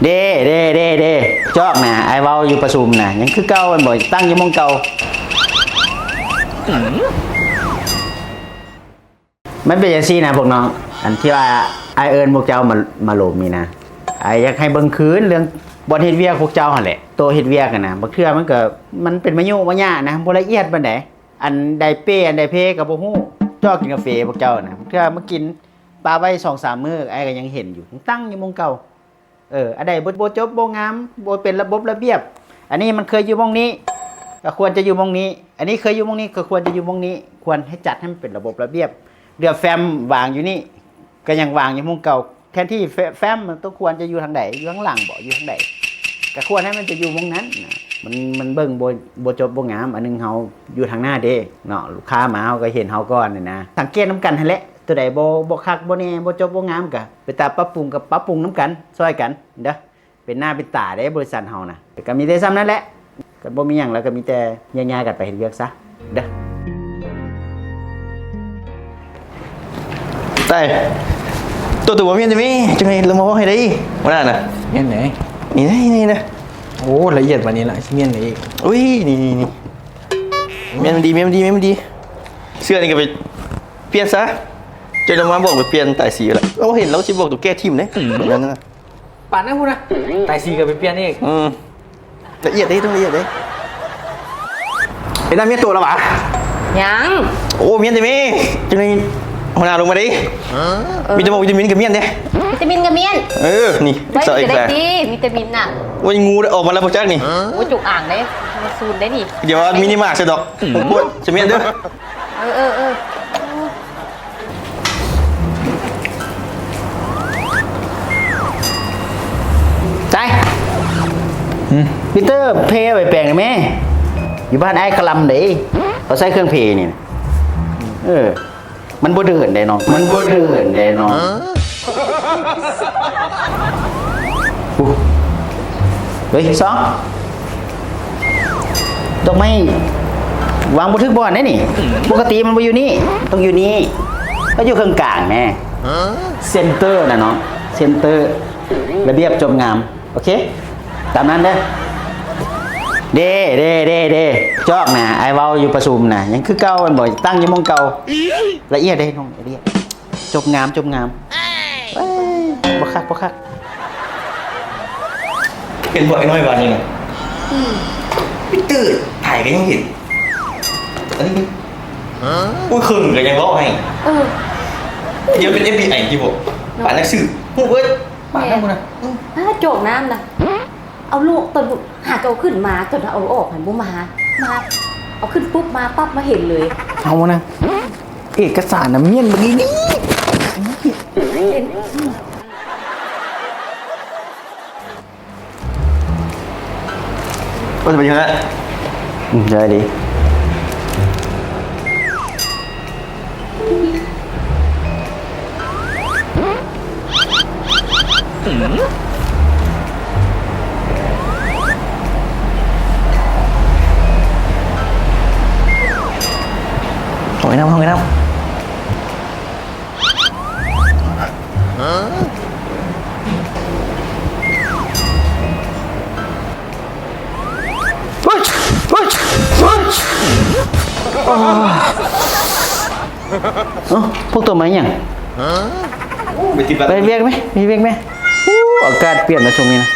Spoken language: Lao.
ເດ້ ເດ້ ເດ້ ເດ້ ຈອກນະ ອ້າຍເວົ້າຢູ່ປະຊຸມນະ ຍັງຄືເກົ່າແມ່ນບໍ່? ຕັ້ງຢູ່ໝ່ອງເກົ່າ. ມັນເປັນຈັ່ງຊີ້ນະພວກນ້ອງ ອັນທີ່ວ່າອ້າຍເອີ້ນພວກເຈົ້າມາ ມາລົມນີ້ນະ ອ້າຍຢາກໃຫ້ເບິ່ງຄືນເລື່ອງບ່ອນເຮັດວຽກພວກເຈົ້າຫັ້ນແຫຼະ. ໂຕເຮັດວຽກຫັ້ນນະ ບາງເທື່ອມັນກໍ ມັນເປັນມາຍຸມາຍານະ ບໍ່ລະອຽດປານໃດ. ອັນໃດເປ້ ອັນໃດເພກໍບໍ່ຮູ້. ເຈາະກິນກາເຟພວກເຈົ້ານະ ບາງເທື່ອມາກິນປະໄວ້ສອງສາມມື້ ອ້າຍກໍຍັງເຫັນຢູ່ ຍັງຕັ້ງຢູ່ໝ່ອງເກົ່າ. ເອີ ອັນໃດບໍ່ ບໍ່ຈົບບໍ່ງາມ ບໍ່ເປັນລະບົບລະບຽບ. ອັນນີ້ມັນເຄີຍຢູ່ໝ່ອງນີ້ ກໍຄວນຈະຢູ່ໝ່ອງນີ້. ອັນນີ້ເຄີຍຢູ່ໝ່ອງນີ້ ກໍຄວນຈະຢູ່ໝ່ອງນີ້. ຄວນໃຫ້ຈັດໃຫ້ມັນເປັນລະບົບລະບຽບ. ເຫຼືອແຟ້ມວາງຢູ່ນີ້ ກໍຍັງວາງຢູ່ໝ່ອງເກົ່າ. ແທນທີ່ແຟ້ມ ແຟ້ມມັນຕ້ອງຄວນຈະຢູ່ທາງໃດ? ຢູ່ທາງຫຼັງບໍ? ຢູ່ທາງໃດ? ກໍຄວນໃຫ້ມັນໄປຢູ່ໝ່ອງນັ້ນນະ. ມັນ ມັນເບິ່ງບໍ່ ບໍ່ຈົບບໍ່ງາມ. ອັນໜຶ່ງເຮົາຢູ່ທາງໜ້າເດ້ເນາະ ລູກຄ້າມາເຮົາກໍເຫັນເຮົາກ່ອນນີ້ນະ. ສັງເກດນຳກັນຫັ້ນແຫຼະ ໂຕໃດບໍ່ ບໍ່ຄັກບໍ່ແນ່ ບໍ່ຈົບບໍ່ງາມ ກໍໄປຕາປັບປຸງ ກໍປັບປຸງນຳກັນ ຊ່ອຍກັນເດີ້. ເປັນໜ້າເປັນຕາເດ້ບໍລິສັດເຮົານະ. ກໍມີແຕ່ສ່ຳນັ້ນແຫຼະ ກໍບໍ່ມີຫຍັງແລ້ວ ກໍມີແຕ່ແຍກຍ້າຍກັນໄປເຮັດວຽກຊະເດີ້. ຕາຍ ຕົວ ຕົວບໍ່ແມ່ນຕິແມ່ ຈັ່ງໃດລະມາເວົ້າໃຫ້ໄດ້ ຫົວໜ້ານະ. ແມ່ນໃດ? ນີ້ ນີ້ ນີ້ນະ. ໂອ້ ລະອຽດປານນີ້ລະ ຊິແມ່ນໄດ໋ອີກ. ອຸ້ຍ ນີ້ ນີ້ ນີ້ ແມ່ນມັນດີ ແມ່ນມັນດີ ແມ່ນມັນດີ. ເສື້ອນີ້ກໍໄປປ່ຽນຊະ ເຈົ້າລະມາບອກໄປປ່ຽນຕາຍສີລະ. ເຮົາເຫັນລາວຊິບອກໂຕແກ້ຖິ້ມເດ້ ນັ້ນນະ. ປານນັ້ນພຸ້ນນະ ຕາຍສີກໍໄປປ່ຽນອີກ. ອືມ ລະອຽດເດ້ ຕ້ອງລະອຽດເດ້. ເຮັດໜ້າເມຍໂຕແລ້ວຫວາ? ຍັງ. ໂອ້ ເມຍແຕ່ເມ ຈັ່ງໃດຫົວໜ້າລົງມາເດ້. ເອີ ມີແຕ່ບອກວິຕາມິນກໍເມຍເດ້. ວິຕາມິນກໍເມຍ. ເອີ ນີ້ ໄວ້ ຊອກອີກ ກໍໄດ້ຕິ ວິຕາມິນນະ. ໂອ້ຍ ງູອອກມາແລ້ວບໍ່ຈັກນີ້. ໂອ້ຍ ຈົງອາງເດ້ ມາຊູນໄດ້ນີ້. ດຽວວ່າມິນິມາຊະດອກ. ອືມ ໂອ້ຍ ຈະເມຍເດີ້. ເອີ ເອີ ເອີ. ຈ່າຍ ອືມ ມິເຕີເພໄປແປງແດ່ແມ່. ຢູ່ບ້ານອ້າຍຄະລຳເດ້ ເຂົາໃຊ້ເຄື່ອງເພນີ້ນະ. ເອີ ມັນບໍ່ເດີນເດ້ນ້ອງ ມັນບໍ່ເດີນເດ້ນ້ອງ. ເຮີ້ຍ ສອງ ດອກໄມ້ວາງບໍ່ຖືກບ່ອນເດ້ນີ້. ປົກກະຕິມັນບໍ່ຢູ່ນີ້ ຕ້ອງຢູ່ນີ້ ກໍຢູ່ເຄິ່ງກາງແມ່. ເຊັນເຕີນະນ້ອງ ເຊັນເຕີ ລະບຽບຈົບງາມ. ໂອເຄ ຕາມນັ້ນເດີ້. ເດ້ ເດ້ ເດ້ ເດ້ ຈອກນະ ອ້າຍເວົ້າຢູ່ປະຊຸມນະ ຍັງຄືເກົ່າແມ່ນບໍ່? ຕັ້ງຢູ່ໝ່ອງເກົ່າ. ລະອຽດເດ້ນ້ອງ ລະອຽດ. ຈົບງາມ ຈົບງາມ. ເອີຍ ບໍ່ຄັກ ບໍ່ຄັກ. ເຫັນບໍ່ໄອ້ນ້ອຍບາດນີ້ນະ? ອືມ ໄປຕື່ນໃຜກໍຍັງເຫັນ. ອັນນີ້ ໂອ້ຍ ເຄິ່ງກໍຍັງເວົ້າໃຫ້. ເອີ ດຽວເປັນເອັຟບີໄອຕິບໍ່? ເນາະ ປານນັກສືບ ຮູ້ເບິດ ປານນັ້ນພຸ້ນນະ. ອືມ ອ້າ ໂຈກນ້ຳນະ ເອົາລູກຕອນຫາກເອົາຂຶ້ນມາ ຕອນເອົາອອກຫັ້ນບໍ່ມາ ມາ ເອົາຂຶ້ນປຸບມາປັບ ມາເຫັນເລີຍ. ເອົານະ ເອກະສານນະ ມ້ຽນບັກນີ້ ເຫັນ ໂອ້ຍ ສະບາຍດີນະ. ອືມ ສະບາຍດີ. ເຂົ້າໄປນຳ ເຂົ້າໄປນຳ. ເອົ້າ ພວກໂຕມາຫຍັງ? ໄປເຮັດວຽກໄໝ? ໄປເຮັດວຽກໄໝ? ໂອ້ ອາກາດປ່ຽນນະຊ່ວງນີ້ນະ.